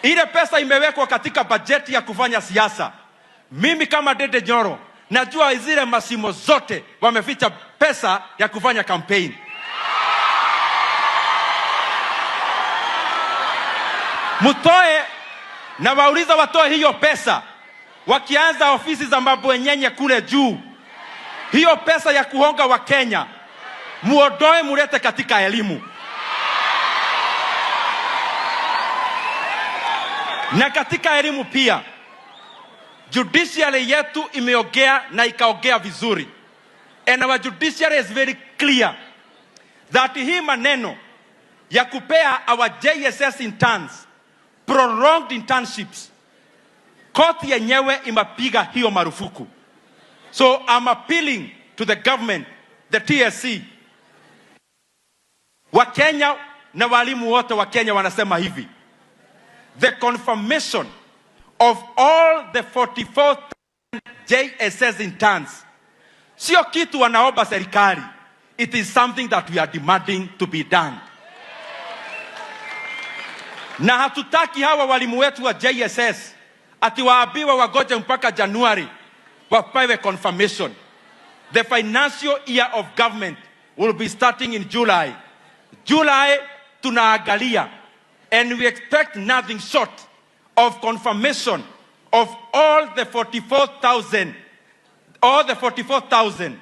Ile pesa imewekwa katika bajeti ya kufanya siasa. Mimi kama Ndindi Nyoro najua zile mashimo zote wameficha pesa ya kufanya campaign. Mtoe na wauliza watoe hiyo pesa wakianza ofisi za mabwenyenye kule juu. Hiyo pesa ya kuhonga wa Kenya muondoe, mulete katika elimu. Na katika elimu pia judiciary yetu imeongea na ikaongea vizuri, and our judiciary is very clear that hii maneno ya kupea our JSS interns prolonged internships, court yenyewe imepiga hiyo marufuku. So I'm appealing to the government, the TSC, Wakenya na walimu wote wa Kenya wanasema hivi, the confirmation of all the 44 JSS interns sio kitu wanaomba serikali, it is something that we are demanding to be done. Na hatutaki hawa walimu wetu wa JSS ati waambiwe wagoje mpaka Januari wapewe confirmation. The financial year of government will be starting in July. July tunaangalia and we expect nothing short of confirmation of all the 44,000 all the 44,000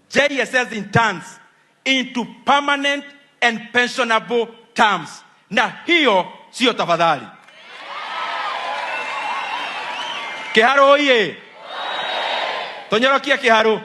JSS interns into permanent and pensionable terms. Na hiyo sio tafadhali. Kiharu oye! Tonyorokie Kiharu.